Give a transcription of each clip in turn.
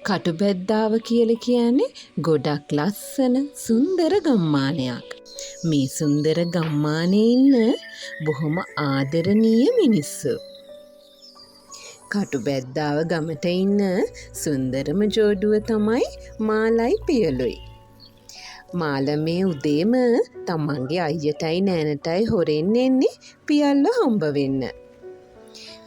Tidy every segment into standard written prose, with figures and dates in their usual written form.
කටුබැද්දාව කියලා කියන්නේ ගොඩක් ලස්සන සුන්දර ගම්මානයක්. මේ සුන්දර ගම්මානයේ ඉන්න බොහොම ආදරණීය මිනිස්සු. කටුබැද්දාව ගමට ඉන්න සුන්දරම ජෝඩුව තමයි මාලයි පියලුයි. මාල මේ උදේම තමන්ගේ අයියටයි නෑනටයි හොරෙන් එන්නේ පියල්ව හම්බ වෙන්න.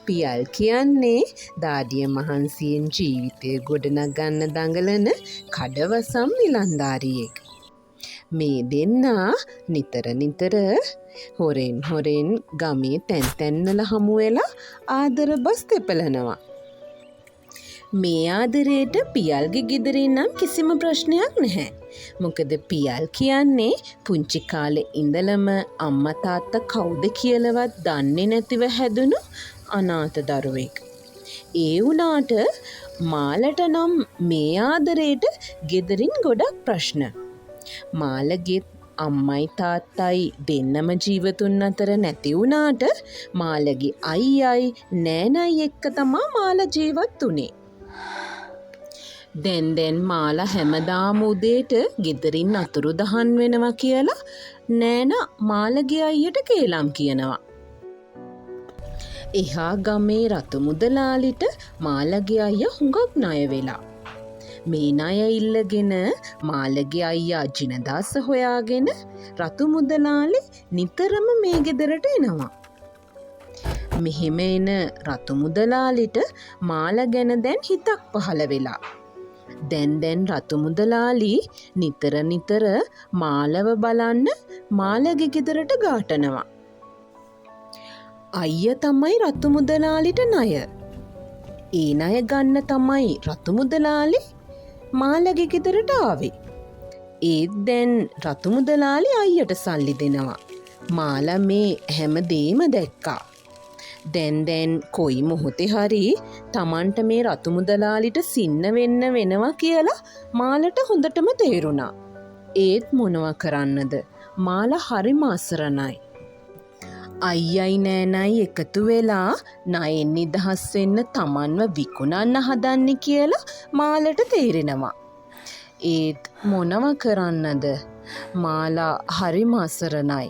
පියල් කියන්නේ දාඩිය මහන්සියෙන් ජීවිතය ගොඩනගන්න දඟලන කඩවසම් නිලන්දාරියෙක්. මේ දෙන්නා නිතර නිතර හොරෙන් හොරෙන් ගමේ තැන් තැන්වල හමු වෙලා ආදර බස් දෙපලනවා. මේ ආදරයට පියල්ගේ ගෙදරින් නම් කිසිම ප්‍රශ්නයක් නැහැ. මොකද පියල් කියන්නේ පුංචි කාලේ ඉඳලම අම්මා තාත්තා කවුද කියලවත් දන්නේ නැතිව හැදුණු අනාථ දරුවෙක්. ඒ වුණාට මාලට නම් මේ ආදරේට ගෙදරින් ගොඩක් ප්‍රශ්න. මාලගෙත් අම්මයි තාත්තයි දෙන්නම ජීවතුන් අතර නැති වුණාට මාලගේ අයියයි නෑනයි එක්ක තමා මාල ජීවත් වුණේ. දැන් දැන් මාලා හැමදාම උදේට ගෙදරින් අතුරුදහන් වෙනවා කියලා නෑනා මාලගේ අයියට කේලම් කියනවා. එහා ගමේ රතු මුදලාලිට මාලගේ අයියා හුඟක් ණය වෙලා. මේ ණය ඉල්ලගෙන මාලගේ අයියා ජිනදාස හොයාගෙන රතු මුදලාලි නිතරම මේ ගෙදරට එනවා. මෙහෙම එන රතු මුදලාලිට මාල ගැන දැන් හිතක් පහළ වෙලා. දැන් දැන් රතු මුදලාලි නිතර නිතර මාලව බලන්න මාලගේ ගෙදරට ගාටනවා. අයියා තමයි රතු මුදලාලිට ණය. ඒ ණය ගන්න තමයි රතු මුදලාලි මාලගේ ගෙදරට ආවේ. ඒත් දැන් රතු මුදලාලි අයියට සල්ලි දෙනවා. මාලා මේ හැම දේම දැක්කා. දැන් දැන් කොයි මොහොතේ හරි තමන්ට මේ රතු මුදලාලිට සින්න වෙන්න වෙනවා කියලා මාලට හොඳටම තේරුණා. ඒත් මොනවා කරන්නද? මාලා හරිම අසරණයි. අයියයි නෑනයි එකතු වෙලා ණයෙන් නිදහස් වෙන්න තමන්ව විකුණන්න හදන්නේ කියලා මාලට තේරෙනවා. ඒත් මොනව කරන්නද? මාලා හරිම අසරණයි.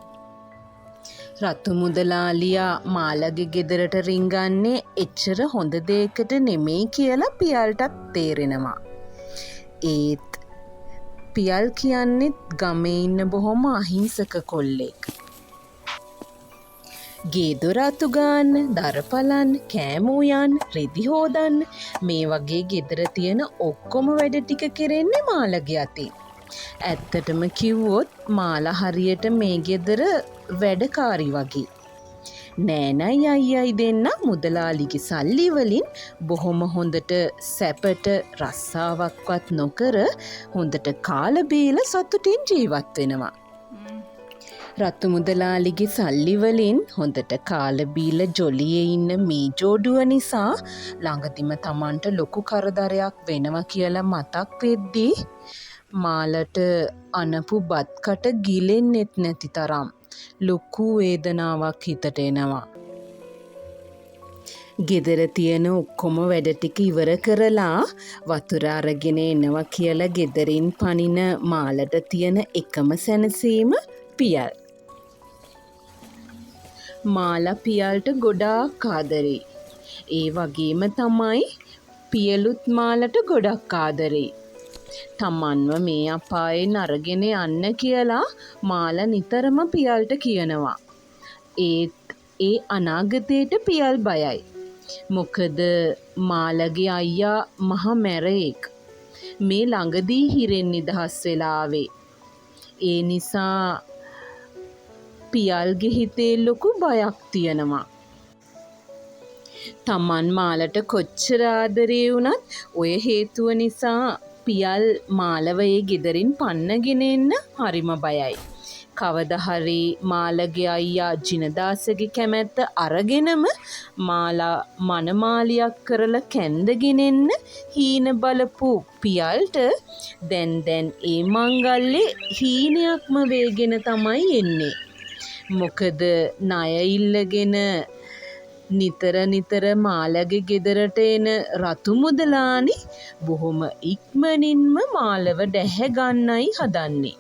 රතු මුදලාලියා මාලගේ ගෙදරට රිංගන්නේ එච්චර හොඳ දෙයකට නෙමෙයි කියලා පියල්ටත් තේරෙනවා. ඒත් පියල් කියන්නෙත් ගමේ ඉන්න බොහොම අහිංසක කොල්ලෙක්. ගේ දොර අතු ගාන්න, දර පලන්න, කෑම උයන්න, රෙදි හෝදන්න මේ වගේ ගෙදර තියෙන ඔක්කොම වැඩ ටික කෙරෙන්නේ මාලගේ අතින්. ඇත්තටම කිව්වොත් මාලා හරියට මේ ගෙදර වැඩකාරි වගේ. නෑනයි අයියයි දෙන්න මුදලාලිගේ සල්ලි වලින් බොහොම හොඳට සැපට රස්සාවක්වත් නොකර හොඳට කාලා බීලා සතුටින් ජීවත් වෙනවා. රතු මුදලාලිගේ සල්ලි වලින් හොඳට කාලා බීලා ජොලියේ ඉන්න මේ ජෝඩුව නිසා ළඟදිම තමන්ට ලොකු කරදරයක් වෙනවා කියලා මතක් වෙද්දී මාලට අනපු බත් කට ගිලෙන්නෙත් නැති තරම් ලොකු වේදනාවක් හිතට එනවා. ගෙදර තියෙන ඔක්කොම වැඩ ටික ඉවර කරලා වතුර අරගෙන එනවා කියලා ගෙදරින් පනින මාලට තියෙන එකම සැනසීම පියල්. මාලා පියල්ට ගොඩාක් ආදරෙයි. ඒ වගේම තමයි පියලුත් මාලට ගොඩක් ආදරෙයි. තමන්ව මේ අපායෙන් අරගෙන යන්න කියලා මාලා නිතරම පියල්ට කියනවා. ඒත් ඒ අනාගතයට පියල් බයයි. මොකද මාලගේ අයියා මහ මැරයෙක්. මේ ළඟදී හිරෙන් නිදහස් වෙලා ආවේ. ඒ නිසා පියල්ගේ හිතේ ලොකු බයක් තියෙනවා. තමන් මාලට කොච්චර ආදරේ වුණත් ඔය හේතුව නිසා පියල් මාලව ඒ ගෙදරින් පන්නගෙන එන්න හරිම බයයි. කවදා හරි මාලගේ අයියා ජිනදාසගේ කැමැත්ත අරගෙනම මාලා මනමාලියක් කරලා කැන්දගෙන එන්න හීන බලපු පියල්ට දැන් දැන් ඒ මංගල්ලේ හීනයක්ම වේගෙන තමයි එන්නේ. මොකද ණය ඉල්ලගෙන නිතර නිතර මාලගේ ගෙදරට එන රතු මුදලානි බොහොම ඉක්මනින්ම මාලව ඩැහැ ගන්නයි හදන්නේ.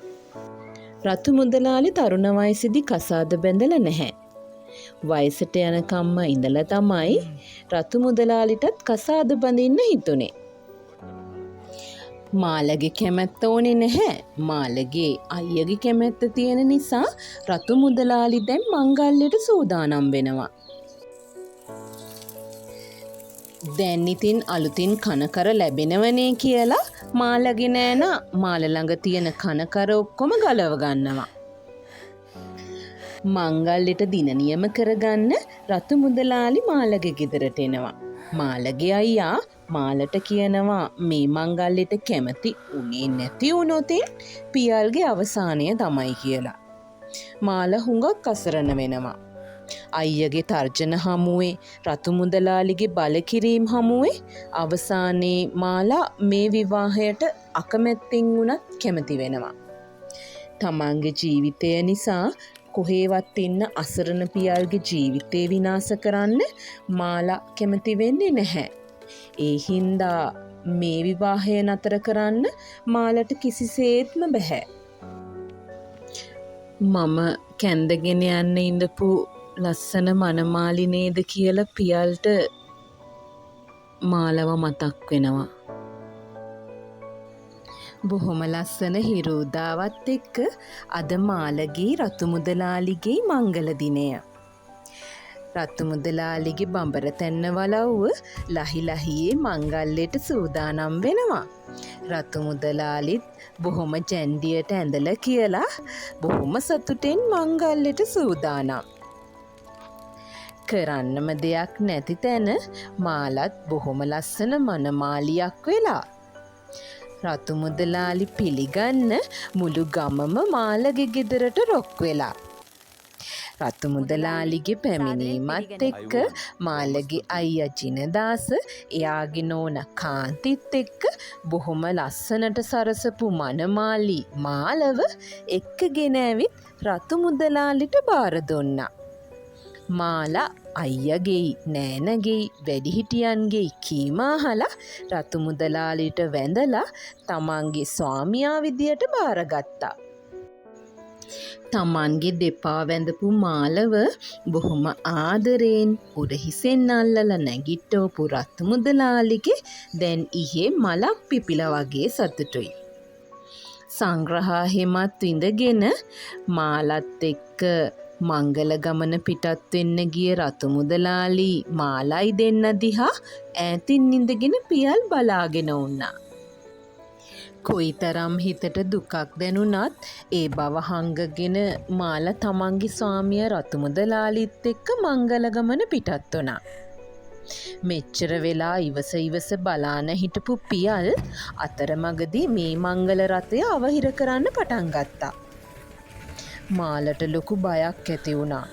රතු මුදලාලි තරුණ වයසේදී කසාද බැඳලා නැහැ. වයසට යනකම්ම ඉඳලා තමයි රතු මුදලාලිටත් කසාද බඳින්න හිතුනේ. මාලගේ කැමැත්ත ඕනේ නැහැ. මාලගේ අයියගේ කැමැත්ත තියෙන නිසා රතු මුදලාලි දැන් මංගල්‍යයට සූදානම් වෙනවා. දැන් ඉතින් අලුතින් කනකර ලැබෙනවනේ කියලා මාලගේ නෑනා මාල ළඟ තියෙන කනකර ඔක්කොම ගලව ගන්නවා. මංගල්‍යට දින නියම කරගන්න රතු මුදලාලි මාලගේ ගෙදරට එනවා. මාලගේ අයියා මාලට කියනවා මේ මංගල්‍යට කැමති උනේ නැති වුණොතින් පියල්ගේ අවසානය තමයි කියලා. මාල හුඟක් අසරණ වෙනවා. අයියගේ තර්ජන හමුවේ, රතු මුදලාලිගේ බලකිරීම් හමුවේ අවසානයේ මාලා මේ විවාහයට අකමැත්තෙන් වුණත් කැමති වෙනවා. තමන්ගේ ජීවිතය නිසා කොහේවත් ඉන්න අසරණ පියල්ගේ ජීවිතේ විනාශ කරන්න මාලා කැමති වෙන්නේ නැහැ. ඒ හින්දා මේ විවාහය නතර කරන්න මාලට කිසිසේත්ම බැහැ. මම කැන්දගෙන යන්න ඉඳපු ලස්සන මනමාලි නේද කියලා පියල්ට මාලව මතක් වෙනවා. බොහොම ලස්සන හිරු උදාවත් එක්ක අද මාලගේ රතු මුදලාලිගේ මංගල දිනය. රතු මුදලාලිගේ බඹරතැන්න වලව්ව ලහි ලහියේ මංගල්‍යයට සූදානම් වෙනවා. රතු මුදලාලිත් බොහොම ජැන්ඩියට ඇඳලා කියලා බොහොම සතුටෙන් මංගල්‍යයට සූදානම්. කරන්නම දෙයක් නැති තැන මාලත් බොහොම ලස්සන මනමාලියක් වෙලා. රතු මුදලාලි පිළිගන්න මුළු ගමම මාලගේ ගෙදරට රොක් වෙලා. රතු මුදලාලිගේ පැමිණීමත් එක්ක මාලගේ අයියා ජිනදාස එයාගේ නෝනා කාන්තිත් එක්ක බොහොම ලස්සනට සරසපු මනමාලි මාලව එක්කගෙන ඇවිත් රතු මුදලාලිට බාර දුන්නා. මාලා අයියගෙයි නෑනගෙයි වැඩිහිටියන්ගෙයි කීම අහලා රතු මුදලාලිට වැඳලා තමන්ගේ ස්වාමියා විදියට බාරගත්තා. තමන්ගේ දෙපා වැඳපු මාලව බොහොම ආදරයෙන් උරහිසෙන් අල්ලලා නැගිට්ටවපු රතු මුදලාලිගේ දැන් ඉහේ මලක් පිපිලා වගේ සතුටුයි. සංග්‍රහාහෙමත් විඳගෙන මාලත් එක්ක මංගල ගමන පිටත් වෙන්න ගිය රතු මුදලාලි මාලයි දෙන්න දිහා ඈතින් ඉඳගෙන පියල් බලාගෙන වුණා. කොයිතරම් හිතට දුකක් දැනුණත් ඒ බව හංගගෙන මාල තමන්ගේ ස්වාමියා රතු මුදලාලිත් එක්ක මංගල ගමන පිටත් වුණා. මෙච්චර වෙලා ඉවස ඉවස බලාන හිටපු පියල් අතරමඟදී මේ මංගල රථය අවහිර කරන්න පටන් ගත්තා. මාලට ලොකු බයක් ඇති වුණා.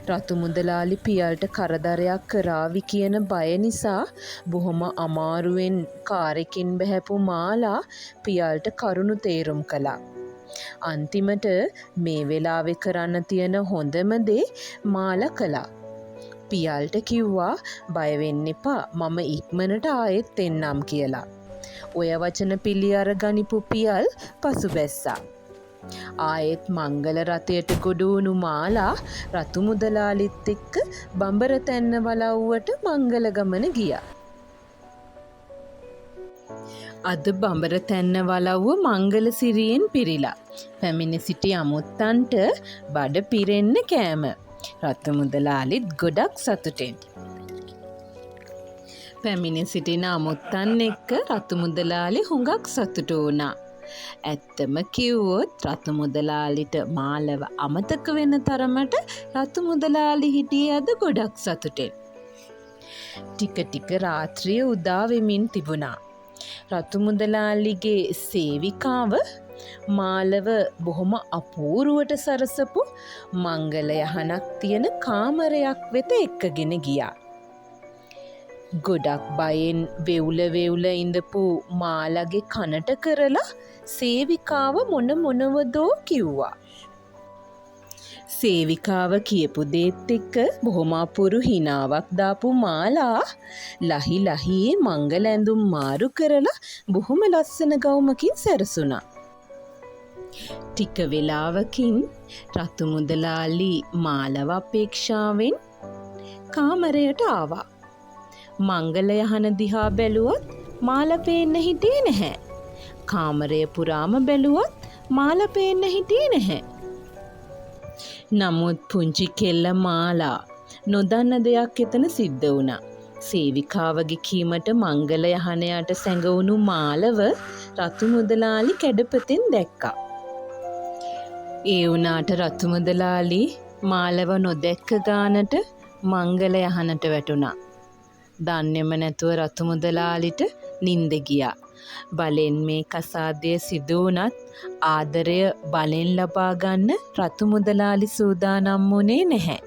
රතු මුදලාලි පියල්ට කරදරයක් කරාවි කියන බය නිසා බොහොම අමාරුවෙන් කාර් එකෙන් බැහැපු මාලා පියල්ට කරුණු තේරුම් කළා. අන්තිමට මේ වෙලාවේ කරන්න තියෙන හොඳම දේ මාලා කළා. පියල්ට කිව්වා බය වෙන්න එපා, මම ඉක්මනට ආයෙත් එන්නම් කියලා. ඔය වචන පිළි අරගනිපු පියල් පසුබැස්සා. ආයෙත් මංගල රථයට ගොඩ වුණු මාලා රතු මුදලාලිත් එක්ක බඹරතැන්න වලව්වට මංගල ගමන ගියා. අද බඹරතැන්න වලව්ව මංගල සිරියෙන් පිරිලා. පැමිණ සිටි අමුත්තන්ට බඩ පිරෙන්න කෑම. රතු මුදලාලිත් ගොඩක් සතුටෙන්. පැමිණ සිටින අමුත්තන් එක්ක රතු මුදලාලි හුඟක් සතුටු වුණා. ඇත්තම කිව්වොත් රතු මුදලාලිට මාලව අමතක වෙන තරමට රතු මුදලාලි හිටියේ අද ගොඩක් සතුටෙන්. ටික ටික රාත්‍රිය උදා වෙමින් තිබුණා. රතු මුදලාලිගේ සේවිකාව මාලව බොහොම අපූරුවට සරසපු මංගල යහනක් තියෙන කාමරයක් වෙත එක්කගෙන ගියා. ගොඩක් බයෙන් වෙවුල වෙවුල ඉඳපු මාලගේ කනට කරලා සේවිකාව මොන මොනවදෝ කිව්වා. සේවිකාව කියපු දේත් එක්ක බොහොම අපූරු හිනාවක් දාපු මාලා ලහි ලහියේ මංගල ඇඳුම් මාරු කරලා බොහොම ලස්සන ගවුමකින් සැරසුණා. ටික වෙලාවකින් රතු මුදලාලි මාලව අපේක්ෂාවෙන් කාමරයට ආවා. මංගල යහන දිහා බැලුවත් මාල පේන්න හිටියේ නැහැ. කාමරය පුරාම බැලුවත් මාල පේන්න හිටියේ නැහැ. නමුත් පුංචි කෙල්ල මාලා නොදන්න දෙයක් එතන සිද්ධ වුණා. සේවිකාවගේ කීමට මංගල යහන යට සැඟවුණු මාලව රතු මුදලාලි කැඩපතෙන් දැක්කා. ඒ වුණාට රතු මුදලාලි මාලව නොදැක්ක ගානට මංගල යහනට වැටුණා. දන්නෙම නැතුව රතු මුදලාලිට නින්ද ගියා. බලෙන් මේ කසාදය සිදු වුණත් ආදරය බලෙන් ලබා ගන්න රතු මුදලාලි සූදානම් වුණේ නැහැ.